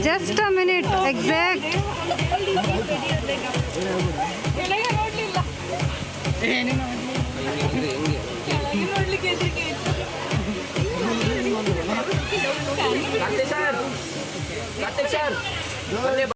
Just a minute, exact. ಕೆಳಗೆ ನೋಡ್ಲಿಲ್ಲ. ಕೆಳಗೆ ನೋಡ್ಲಿಕ್ಕೆ ಹೆದ್ರಿಕೆ ಆಯ್ತು. Karthik sir, Karthik sir.